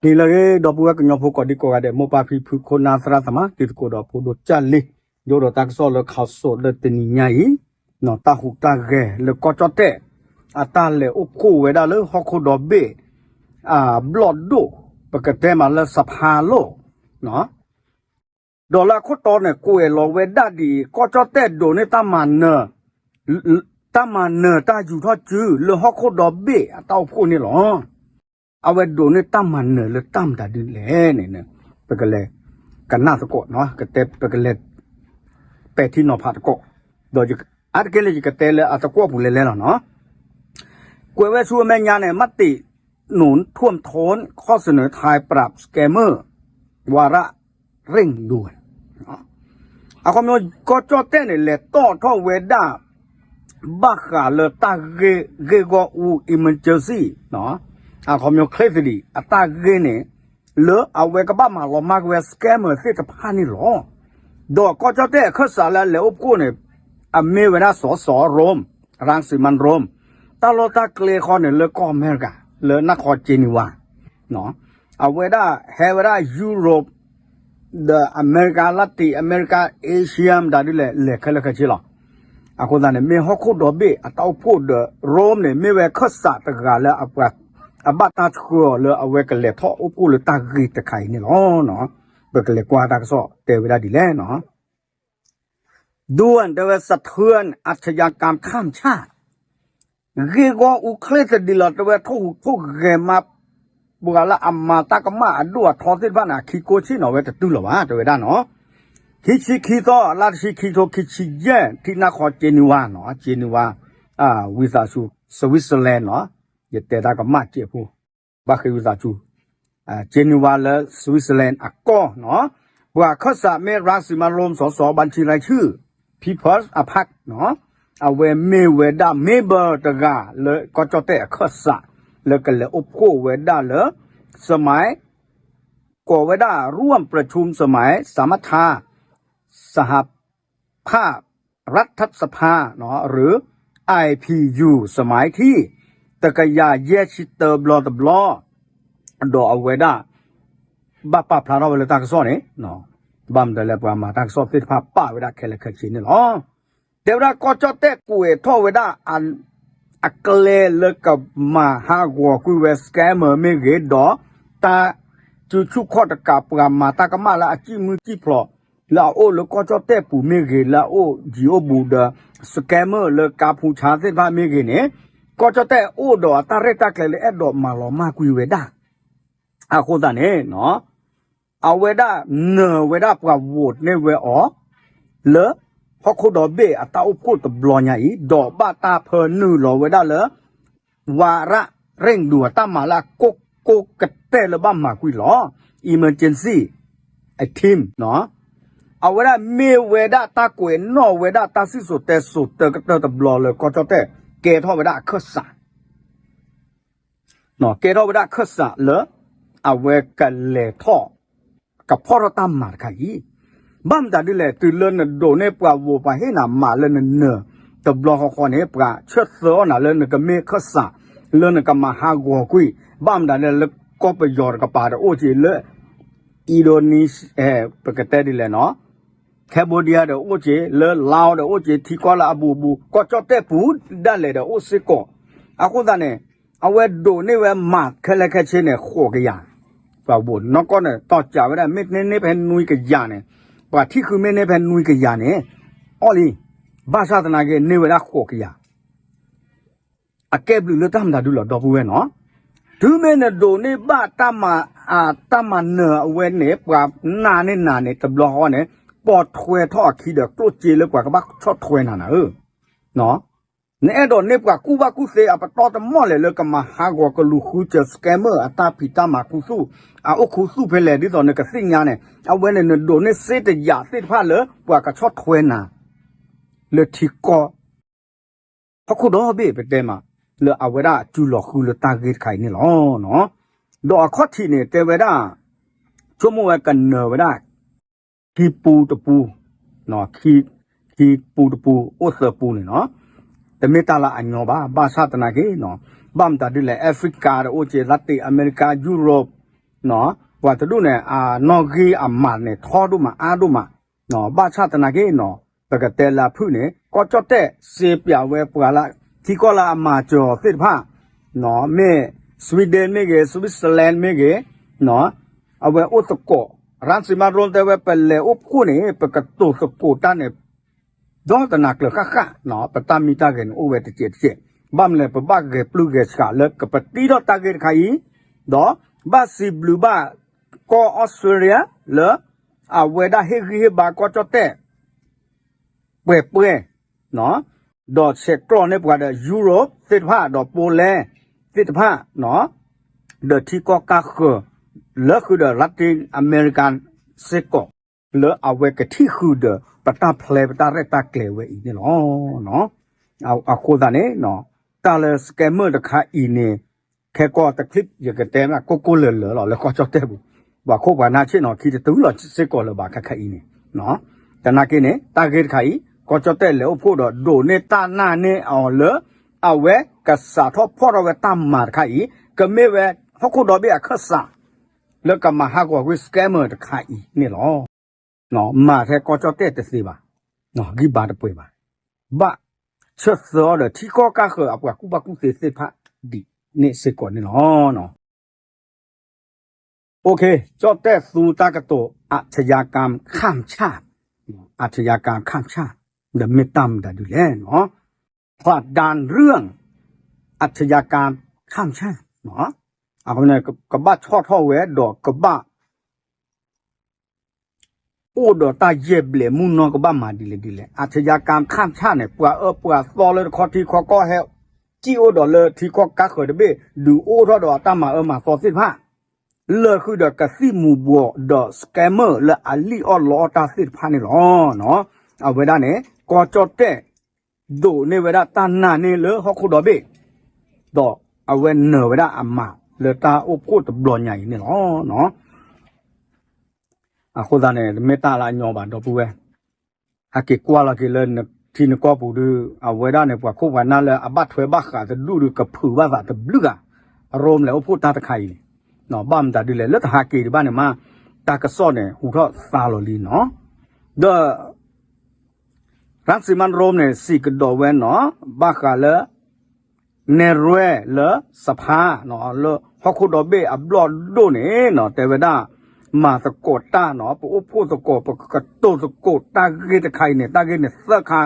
နံၤလၢအဂ့ၤ ဒီပုၢ်ဝဲၢ်ကညီဖိကိးဒံကိးဂၤဒဲး မိၢ်ပၢ်ဖံဖု ခိၣ်နၢ်သရၣ်သမါ တံၤသကိးဒီးဖိဒိၣ်ကၢ်လံ, ယအိၣ်ဒီးတၢ်ကစီၣ်လၢ ခးစိး လၢတနံၤညါအံၤ, တၢ်ဟူးတၢ်ဂဲၤလၢကီၢ်ကၠီၣ်တဲၣ် အတၢ်လဲၤအိၣ်ဖှိၣ်ဝဲဒၣ်လၢဟီၣ်ခိၣ်ဒီဘ့ၣ် အဘျီၣ်ဒိၣ် ပကတဲမးလၢ စဖါလိၣ် ဒီးလၢအခိၣ်တီန့ၣ် ကွဲးလီၤဝဲဒၣ်ဒ်အံၤ ကီၢ်ကၠီၣ်တဲၣ်ဒိးန့ၢ်တၢ်မၤနၢၤ, တၢ်မၤနၢၤတၢ်ယူၤထီၣ်စုလၢဟီၣ်ခိၣ်ဒီဘ့ၣ်အတၢ်အိၣ်ဖှိၣ်န့ၣ်လီၤ. အဝဲဒိးန့ၢ်တၢ်မၤနၢၤလၢတၢ်မတၤဒ်လဲၣ်န့ၣ် ပကလဲၤကနၣ်သကိး, ပကလဲၤ ပဲာ်ထံနီၤဖးသကိး, ဒီးအါတက့ၢ်လၢယကတဲလၢအသကွီၢ်ပူၤလဲၤလဲၤလီၤနီၤ. ကွဲးဝဲဆူအမဲာ်ညါန့ၣ် မတိၣ်နိၣ်ထူၣ်ထူၣ် ข้อเสนอไทยปราบสแกมเมอร์ วาระเร่งด่วน အခီပညီ ကီၢ်ကၠီၣ်တဲၣ်န့ၣ် လဲၤတီၣ်ထီၣ်ဝဲဒၣ် ဘၣ်ဃးလၢတၢ်ဂ့ၢ်ဂီၢ်အူ emergency အခီပညီ ချ့သဒံး အတၢ်ဂ့ၢ်န့ၣ် လၢအဝဲကဘၣ်မၤလီၤမၢ်ကွံာ်ဝဲ scammer သ့ၣ်တဖၣ်န့ၣ်လီၤ. ဒီးကီၢ်ကၠီၣ်တဲၣ်အခၢၣ်စးလၢအလဲၤအိၣ်ဖှိၣ်န့ၣ် အမ့ၢ်ဝဲဒၣ် စီၤစီၤရိမ် ရၣ်စံမၣ်ရိမ် တၢ်လီၢ်တၢ်ကျဲဃီန့ၣ် လၢကီၢ်အမဲရကၤ လၢနၢ်ခီကၠ့နံဝါ အဝဲဒၣ်ဟဲဝဲဒၣ် Europe ဒီးအမဲရကၤ Latin America, Asia မတၤဒ်လဲၣ် လဲၤခဲလၢာ်ခဲဆ့လီၤ. အဃိသတးန့ၣ် မ့ၢ်ဟီၣ်ခိၣ်ဒီဘ့ၣ်အတၢ်အိၣ်ဖှိၣ်ဒီး ရိမ်န့ၣ် မ့ၢ်ဝဲခၢၣ်စးတဂၤလၢ အဘၣ်တၢ်ဆှၢအီၤလၢအဝဲကလဲၤထီၣ်အိၣ်ဖှိၣ်လၢတၢ်ဂ့ၢ်တခါအံၤန့ၣ်လီၤ. ပကလဲၤကွၢ်တၢ်ကစီၣ်တဲဝဲဒၣ်ဒ်လဲၣ်နီၤ. ဒူၣ်တဲဝဲ สะเทือนอาชญากรรมข้ามชาติ ဂ့ၢ်ဂီၢ်အူချ့သဒံးလီၤ တဲဝဲထိၣ်ဟူးထိၣ်ဂဲၤမး ပှၤလၢအမၤတၢ်ကမၣ်အဒိၣ်အထီသ့ၣ်တဖၣ်န့ၣ် အခံကိးဆ့ၣ်နီၤဝဲတတုၤလီၤဘၣ် တဲဝဲဒၣ်နီၤ. ခံဆံခံသီ လါတဆံခံထိခံဆံယဲၢ် ထံနၢ်ခီကၠ့နံဝါနီၤ ကၠ့နံဝါ ဝံသးစူၤ Switzerland နီၤ ယတဲတၢ်ကမၣ်စဲးဖိ ဘၣ်ဃ့ဝံသးစူၤ ကၠ့နံဝါလၢ Switzerland အကီၢ်နီၤ ပှၤခၢၣ်စးမ့ၢ် ရၣ်စံမၣ်ရိမ် စီၤစီၤ ဘၣ်ထံရၣ်ဆူၣ် People's Party နီၤ အဝဲမ့ၢ်ဝဲဒၣ် member တဂၤလၢကီၢ်ကၠီၣ်တဲၣ်အခၢၣ်စး လၢကလဲၤအိၣ်ဖှိၣ်ဝဲဒၣ်လၢ สมัย ကိးဝဲဒၣ် ร่วมประชุมสมัยสมัชชา สหภาพรัฐสภา หรือ ไอพียู สมัยที่ တကယၤယဲၢ်ဆံတၢ ဘျီတဘျီ ဒီးအဝဲဒၣ် ဘၣ်ပာ်ဖျါထီၣ်ဝဲလၢတၢ်ကစီၣ်န့ၣ် ဘၣ်မတၤလဲၣ် ပှၤမၤတၢ်ကစီၣ်သ့ၣ်တဖၣ်ပာ်ဝဲဒၣ်ခဲလၢာ်ခဲဆ့န့ၣ်လီၤ. တဲဝဲဒၣ်ကီၢ်ကၠီၣ်တဲၣ်ကွဲးထီၣ်ဝဲဒၣ် အကျဲလၢကမၤဟးဂီၤကွံာ်ဝဲ scammer မ့ၢ်ဂ့ၤ ဒီးတၢ်စုဆူၣ်ခီၣ်တကး ပှၤမၤတၢ်ကမၣ်လၢအစံၣ်မုၢ်စံၣ်ဖျိး လၢအအိၣ်လၢကီၢ်ကၠီၣ်တဲၣ်ပူၤမ့ၢ်ဂ့ၤ လၢအအိၣ်ယံၤအိၣ်ဘူးဒီး scammer လၢကါဖူဆါသ့ၣ်တဖၣ်မ့ၢ်ဂ့ၤန့ၣ် ကီၢ်ကၠီၣ်တဲၣ်အိၣ်ဒီးအတၢ်ရဲၣ်တၢ်ကျဲၤလၢအဲၣ်ဒိးမၤလီၤမၢ်ကွံာ်ဝဲဒၣ် အဃိသတးန့ၣ် အဝဲဒၣ်နၢၤဝဲဒၣ်ပှၤ vote န့ၢ်ဝဲအီၤ လၢဟီၣ်ခိၣ်ဒီဘ့ၣ်အတၢ်အိၣ်ဖှိၣ်တဘျီညါအံၤ ဒီးဘၣ်တၢ်ဖၢနုာ်လီၤဝဲဒၣ်လၢ ဝါရၣ်ရ့ၣ်ဒူၣ်အတၢ်မၤလၢအကိးကိးကတဲာ်လၢဘၣ်မၤကွံာ်လီၤ emergency အ team နီၤ အဝဲဒၣ်မ့ၢ်ဝဲဒၣ်တၢ်ကွဲးနီၣ်ဝဲဒၣ်တၢ်စံၣ်စိၤတဲစိၤတၢကတၢၢ်တဘျီလၢကီၢ်ကၠီၣ်တဲၣ် ကဲထီၣ်ဝဲဒၣ်အခၢၣ်စး ကဲထီၣ်ဝဲဒၣ်အခၢၣ်စးလၢ အဝဲကလဲၤထီၣ် ကဖီၣ်ထီၣ်တၢ်မၤတခါအံၤ ဘၣ်မတၤဒ်လဲၣ် တုၤလၢနဒိးန့ၢ်ပှၤ vote ပှၤဟ့ၣ်နၤမၤလၢနနၢၤ တဘျီဃီဃီန့ၣ် ပှၤဆၢသၢအီၤနၤလၢနကမ့ၢ်ခၢၣ်စး လၢနကမၤဟးဂီၤကွံာ် ဘၣ်မတၤဒ်လဲၣ် လၢကီၢ်ပယီၤတကပၤဒီးအိၣ်က့ၤလၢ Indonesia ပကတဲဒ်လဲၣ်နီၤ Cambodia ဒီးအိၣ်က့ၤ လၢ Laos ဒီးအိၣ်က့ၤ ထံကီၢ်လၢအဘူးဘူး ကီၢ်ကၠီၣ်တဲၣ်ပူၤဒၣ်လဲာ်ဒီးအိၣ်စ့ၢ်ကီး အဃိသတးန့ၣ် အဝဲဒိးန့ၢ်ဝဲမၤခဲလၢာ်ခဲဆ့န့ၣ် ဃိးကယၤ ပှၤ vote နီၢ်ကီၢ်န့ၣ် တီၢ်ကးဝဲဒၣ် မ့ၢ်န့ၢ်ဖဲနွံကယၤန့ၣ် ပှၤထံၣ်ဃုမ့ၢ်န့ၢ်ဖဲနွံကယၤန့ၣ် အီၣ်လံ ဘၣ်ဆၣ်သနာ်က့န့ၢ်ဝဲဒၣ်ဃိးကယၤ အကဲဘျုးလၢတၢ်မတၤဒုလီၤ ဒီပုၢ်ဝဲၢ်နီၤ တုၤမ့ၢ်နဒိးန့ၢ်ဘၣ်တၢ်မၤ တၢ်မၤနၢၤအဝဲန့ၣ် ပှၤနာ်န့ၢ်နၤန့ၣ် တဘျီဃီန့ၣ် ပိာ်ထွဲထီၣ်အခံဒီးကျိၣ်စ့လၢပှၤကဘၣ်ဆီၣ်ထွဲနၤနၤဧၢ နအဲၣ်ဒိးန့ၢ်ပှၤကူၣ်ဘၣ်ကူၣ်သ့အပတီၢ်တမီၢ်လဲၣ်လၢကမၤဟးဂီၤကလူၤဃုစၢၤ scammer အတၢ်ဖံးတၢ်မၤခူသူၣ် အအိၣ်ခူသူၣ်ဖဲလဲၣ် ဒ်သိးနကသ့ၣ်ညါန့ၣ် အဝဲန့ၣ်နဒိးန့ၢ်စ့တယာ်သ့ၣ်တဖၣ်လၢပှၤကဆီၣ်ထွဲနၤ လၢထံကီၢ် ဟီၣ်ခိၣ်ဒီဘ့ၣ်ပတဲမး လၢအဝဲဒၣ်စူၤလီၤဃုလၢတၢ်ဂ့ၢ်တခါအံၤန့ၣ်လီၤ. ဒီးအခီၣ်ထံးန့ၣ် တဲဝဲဒၣ် ဆိကမိၣ်ဝဲကနၢၤဝဲဒၣ် ခံပူတပူ ခံပူတပူ အိၣ်သၢပူန့ၣ်နီၤ တမ့ၢ်တၢ်လၢအညီဘၣ် ဘၣ်ဆၣ်သနာ်က့ ဘၣ်မတၤဒ်လဲၣ် Africa ဒီးအိၣ်က့ၤ Latin America, Europe, ပှၤတဒူၣ်န့ၣ် အနီၣ်ဂံၢ်အမးန့ၣ် ထီဒိၣ်မးအါဒိၣ်မး, ဘၣ်ဆၣ်သနာ်က့နီၤ ပကတဲလၢအဖုၣ်န့ၣ် ကီၢ်ကၠီၣ်တဲၣ်စ့ပၠးဝဲပှၤလၢ ထံကီၢ်လၢအမၤစၢၤအီၤသ့ၣ်တဖၣ်, မ့ၢ် Sweden မ့ၢ်ဂ့ၤ Switzerland မ့ၢ်ဂ့ၤ, အဝဲအိၣ်သကိး, ရၣ်စံမါရိတဲဝဲ ပလဲၤအိၣ်ဖှိၣ်န့ၣ် ပကတိၤသကိးတၢ်န့ၣ် ဒီးတနၤကျၢၤဃၣ်ဃၣ်, ပတၢ်မံတၢ်ဂဲၤန့ၣ်အိၣ်ဝဲတစဲးတစဲး, ဘၣ်မနုၤလဲၣ် ပဘၣ်ဂဲၤပျုၢ်ဂဲၤဆှးလၢကပတံထီၣ်တၢ်ဂ့ၢ်တခါအံၤ, ဒီးဘၣ်စံးဘျုးဘၣ်ကီၢ်အီစထြ့လယါလၢ အဝဲဒၣ်ဟ့ၣ်ဂံၢ်ဟ့ၣ်ဘါကီၢ်ကၠီၣ်တဲၣ် ပှဲၤပှဲၤ, ဒီးဆဲးကျိးန့ၢ်ပှၤဒီး Europe သ့ၣ်တဖၣ် ဒီး Poland သ့ၣ်တဖၣ် ဒီးထံကီၢ်ကါဃၢၤ လၢဃုာ်ဒီး Latin America စ့ၢ်ကီး လၢအဝဲကထံၣ်ဃုာ်ဒီး ပတၢ်ဖျဲးပတၢ်ရဲၣ်တၢ်ကျဲၤဝဲအံၤန့ၣ်လီၤ. အဃိသတးန့ၣ် တၢ်လၢ scammer တခါအံၤန့ၣ် ခဲကီၢ်တချံး ယကတဲမ့ၢ်ကိၢ်ကိၢ်လၢၤလၢၤလီၤ လၢကီၢ်ကၠီၣ်တဲၣ်ပူၤ, ပှၤခိၣ်ပှၤနၢ်ဆ့ၣ်နီၤခံတတုၤလီၤစ့ၢ်ကီးလၢၤဘၣ်ခဲခါအံၤန့ၣ်, သနာ်က့န့ၣ် တၢ်ဂ့ၢ်တခါအံၤ ကီၢ်ကၠီၣ်တဲၣ်လဲၤအိၣ်ဖှိၣ်ဒီးဒိးန့ၢ်တၢ်နာ်န့ၢ်အီၤလၢ အဝဲကစးထီၣ်ဖီၣ်ထီၣ်ဝဲတၢ်မၤတခါအံၤ ကမ့ၢ်ဝဲဟီၣ်ခိၣ်ဒီဘ့ၣ်အခၢၣ်စး လၢကမၤဟးဂီၤကွံာ် scammer တခါအံၤန့ၣ်လီၤ. မၤထဲကီၢ်ကၠီၣ်တဲၣ်တသ့ဘၣ်, ဂံၢ်ဘါတပှဲၤဘၣ်, ဘၣ်ဆၢသၢအီၤဒီးထံကီၢ်ကါဃၢၤအပှၤကူၣ်ဘၣ်ကူၣ်သ့သ့ၣ်တဖၣ်ဒ်န့ၣ်စ့ၢ်ကီးန့ၣ်လီၤ. ကၠီၣ်တဲၣ်သူတၢ်ကတိၤ อาชญากรรมข้ามชาติ, อาชญากรรมข้ามชาติ ဒီးမ့ၢ်တၢ်မတၤဒ်လဲၣ်, ผลักดันเรื่องอาชญากรรมข้ามชาติ အဃိန့ၣ် ကဘၣ်ဆီၣ်ထီၣ်ဝဲဒီးကဘၣ် အိၣ်ဒီးတၢ်ယဲၢ်ဘျဲးမုၢ်နီၢ်ကဘၣ်မၤဒ်လဲၣ်ဒ်လဲၣ်, อาชญากรรมข้ามชาติ န့ၣ် ပှၤအၢပှၤသီလၢတခီထံခီကီၢ်ဟဲ စံၣ်အိၣ်ဒီးလၢထံကီၢ်ကါဃၢၤတဘ့ၣ် ဒုးအိၣ်ထီၣ်ဒီးအတၢ်မၤအၢမၤသီသ့ၣ်တဖၣ် လၢဃုာ်ဒီးကသံၣ်မူၤဘှီးဒီး scammer လၢအလံၣ်အီၣ်လီအီၣ်တၢ်သ့ၣ်တဖၣ်န့ၣ်လီၤ. အဝဲဒၣ်န့ၣ် ကီၢ်ကၠီၣ်တဲၣ် ဒိးန့ၢ်ဝဲဒၣ်တၢ်နာ်န့ၢ်လၢဟီၣ်ခိၣ်ဒီဘ့ၣ်, ဒီးအဝဲနၢၤဝဲဒၣ်အမၤလၢတၢ်အိၣ်ဖှိၣ်တဘျီညါအံၤန့ၣ်လီၤ. အဃိသတးန့ၣ် တမ့ၢ်တၢ်လၢအညီဘၣ် ဒီပုၢ်ဝဲၢ်, ဟဲက့ၤကွၢ်လီၤက့ၤလၢထံနကီၢ်ပူၤဒုး အဝဲဒၣ်န့ၣ် ပှၤခိၣ်ပှၤနၢ်လၢအဘၣ်ထွဲဘၣ်ဃးတဒူၣ်ဒုး ကဖုးဘၣ်သးတဘျုးဂၤ, ရိမ့ၤလဲၤအိၣ်ဖှိၣ်တၢ်တခါအံၤန့ၣ်, ဘၣ်မတၤဒ်လဲၣ် လၢတဟးက့ၤဒံးဘၣ်န့ၣ်မး တၢ်ကစီၣ်န့ၣ် ဟူးထီၣ်သါလီၤလံနီၤ, ဒီး ရၣ်စံမါရိန့ၣ် စံးကဒီးဝဲနီၤ ဘၣ်ဃးလၢ နဲၣ်ရွဲၣ်လၢစဖါ လၢဟီၣ်ခိၣ်ဒီဘ့ၣ်အဘျီၣ်ဒိၣ်န့ၣ်နီၤ တဲဝဲဒၣ် မၤသကိးတၢ်နီၤ ပအိၣ်ဖှိၣ်သကိး ပကကတိၤသကိးတၢ်ဂ့ၢ်တခါအံၤန့ၣ် တၢ်ဂ့ၢ်န့ၣ်သၢခါ,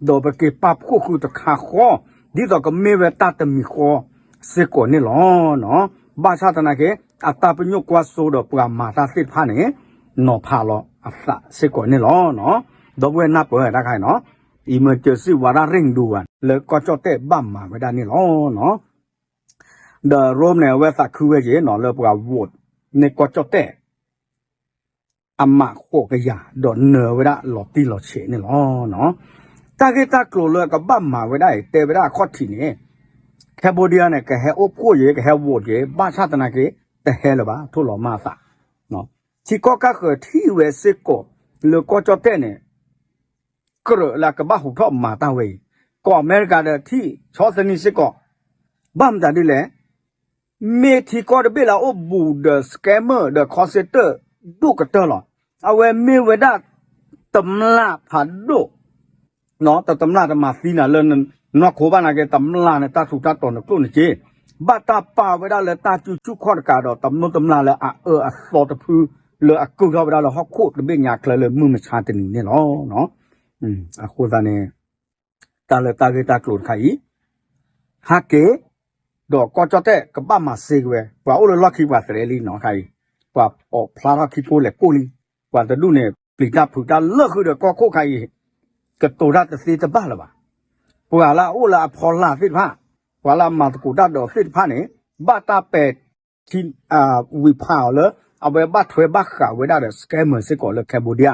ဒီးပက့ၤပာ်ဖှိၣ်ဃုာ်တခါဃီ, ဒ်သိးကမ့ၢ်ဝဲတၢ်တမံၤဃီစ့ၢ်ကီးန့ၣ်လီၤ. ဘၣ်ဆၣ်သနာ်က့ အတၢ်ပညိၣ်ကွၢ်စိဒီးပှၤမၤတၢ်သ့ၣ်တဖၣ်န့ၣ် နီၤဖးလီၤအသးစ့ၢ်ကီးန့ၣ်လီၤ. ဒီပုၢ်ဝဲၢ်နၢ်ပၢၢ်တၢ်ခါအံၤနီၤ emergency ဝါဒ เร่งด่วน လၢကီၢ်ကၠီၣ်တဲၣ်ဘၣ်မၤဝဲဒၣ်န့ၣ်လီၤ. ဒီးရိမ့ၤန့ၣ် အဝဲသးခုဝဲက့ၤနီၤ လၢပှၤ vote န့ၢ်ကီၢ်ကၠီၣ်တဲၣ် အမးဃိးကယၤ ဒီးနၢၤဝဲဒၣ်လီၤတံၢ်လီၤဆဲးန့ၣ်လီၤ. တၢ်ဂ့ၢ်တၢ်ကျိၤလၢကဘၣ်မၤဝဲဒၣ်အံၤ တဲဝဲဒၣ်အခီၣ်ထံးန့ၣ် Cambodia န့ၣ် ကဟဲအိၣ်ဖှိၣ်က့ၤ ကဟဲ vote က့ၤ ဘၣ်ဆၣ်သနာ်က့ တဟဲလၢၤဘၣ် ထိၣ်လီၤမၤအသး ထံကီၢ်ကၢ်ဃၢၤထံၣ်ဝဲစ့ၢ်ကီး လၢကီၢ်ကၠီၣ်တဲၣ်န့ၣ် ကြၢးလၢကဘၣ်ဟူးထီၣ်မၤတၢ်ဝဲအံၤ, ကီၢ်အမဲရကၤဒီးထံၣ်ဆီသနံးစ့ၢ်ကီး, ဘၣ်မတၤဒ်လဲၣ်, မ့ၢ်ထံကီၢ်တဘ့ၣ်လၢအအိၣ်ဘူးဒီး scammer ဒီး call center ဒိၣ်ကတၢၢ်လီၤ. အဝဲမ့ၢ်ဝဲဒၣ် တမျၢ်ဖးဒိၣ် တမျၢ်တမၤသံနၤလၢနီၢ်ခိဘၣ်နာ်က့ တမျၢ်န့ၣ် တၢ်ထူးတၢ်တီၤနကျိၣ်နစ့, ဘၣ်တၢ်ပာ်ဝဲဒၣ်လၢတၢ်စုဆူၣ်ခီၣ်တကးဒီး တမျိၢ်တမျၢ်လၢအအၢအသီတဖု လၢအကုၢ်ထီၣ်ဝဲဒၣ်လၢဟီၣ်ခိၣ်တဘ့ၣ်ညါချၢလၢမုၢ်မဆါတနံၤန့ၣ်လီၤ. အဃိသတးန့ၣ် တၢ်လၢတၢ်ဂ့ၢ်တၢ်ကျိၤတခါအံၤ ဟဲက့ၤ ဒီးကီၢ်ကၠီၣ်တဲၣ်ကဘၣ်မၤစ့က့ၤဝဲ ပှၤအိၣ်လၢလီၢ်ခံပှၤသရဲလံနီၤခါအံၤ, ပှၤအီၣ်ဖျါထီၣ်ခံကိးလဲၤကိးလံ, ပှၤတဒူၣ်န့ၣ် ပျံၤတၢ်ဖုးတၢ်လၢာ်ဃုာ်ဒီးကီၢ်ခိၣ်ခါအံၤ, ကတိၤတၢ်တသ့တဘၣ်လၢၤဘၣ်. ပှၤလၢအအိၣ်လၢအဖီလာ်သ့ၣ်တဖၣ်, ပှၤလၢအမၤသကိးတၢ်ဒီးသ့ၣ်တဖၣ်န့ၣ် ဘၣ်တၢ်ပဲာ်ထံ ဝံၤဖးအီၤလၢ အဝဲဘၣ်ထွဲဘၣ်ဃးဝဲဒၣ်ဒီး scammer စ့ၢ်ကီးလၢ Cambodia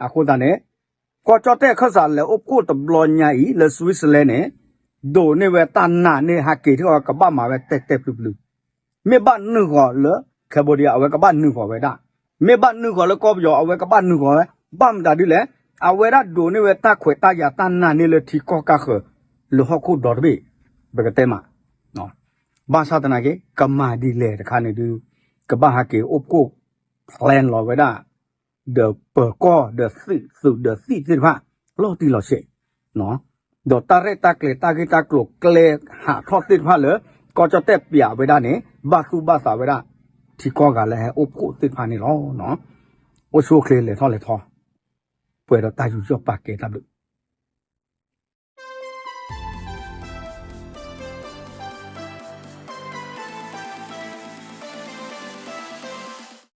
အဃိသတးန့ၣ် ကီၢ်ကၠီၣ်တဲၣ်ခၢၣ်စးလဲၤအိၣ်ဖှိၣ်တဘျီညါအံၤ လၢ Switzerland န့ၣ် ဒိးန့ၢ်ဝဲတၢ်နာ်န့ၢ်ဟဲက့ၤထီၣ်ကဘၣ်မၤဝဲတဲာ်တဲာ်ဖျုးဖျုး, မ့ၢ်ဘၣ်နုာ်ဂီၤလၢ Cambodia အဝဲကဘၣ်နုာ်ဂီၤဝဲဒၣ်, မ့ၢ်ဘၣ်နုာ်ဂီၤလၢကီၢ်ပယီၤ အဝဲကဘၣ်နုာ်ဂီၤဝဲ, ဘၣ်မတၤဒ်လဲၣ်, အဝဲဒၣ်ဒိးန့ၢ်ဝဲတၢ်ခွဲးတၢ်ယာ်တၢ်နာ်န့ၢ်လၢထံကီၢ်ကၢ်ဃၢၤ လၢဟီၣ်ခိၣ်ဒီတဘ့ၣ်, ပကတဲမး ဘၣ်ဆၣ်သနာ်က့ ကမၤဒ်လဲၣ်တခါန့ၣ်ဒုး ကဘၣ်ဟဲက့ၤအိၣ်ဖှိၣ် plan လီၤဝဲဒၣ် ဒီးပၢၤကီၢ်ဒီးသုး သုးဒီးသံၣ်သ့ၣ်တဖၣ် လီၤတံၢ်လီၤဆဲး ဒီးတၢ်ရဲၣ်တၢ်ကျဲၤတၢ်ဂ့ၢ်တၢ်ကျိၤကျဲဟးထီၣ်သ့ၣ်တဖၣ်လၢ ကီၢ်ကၠီၣ်တဲၣ်ပျးဝဲဒၣ်န့ၣ် ဘၣ်သူၣ်ဘၣ်သးဝဲဒၣ် ထံကီၢ်ဂၤလၢဟဲအိၣ်ဖှိၣ်သ့ၣ်တဖၣ်န့ၣ်လီၤ. အိၣ်ဆူၣ်အိၣ်ချ့လဲၤထီၣ်လဲၤထီ ပှဲၤဒီးတၢ်ယူးယီၣ်ပာ်ကဲတၢ်ဘျုး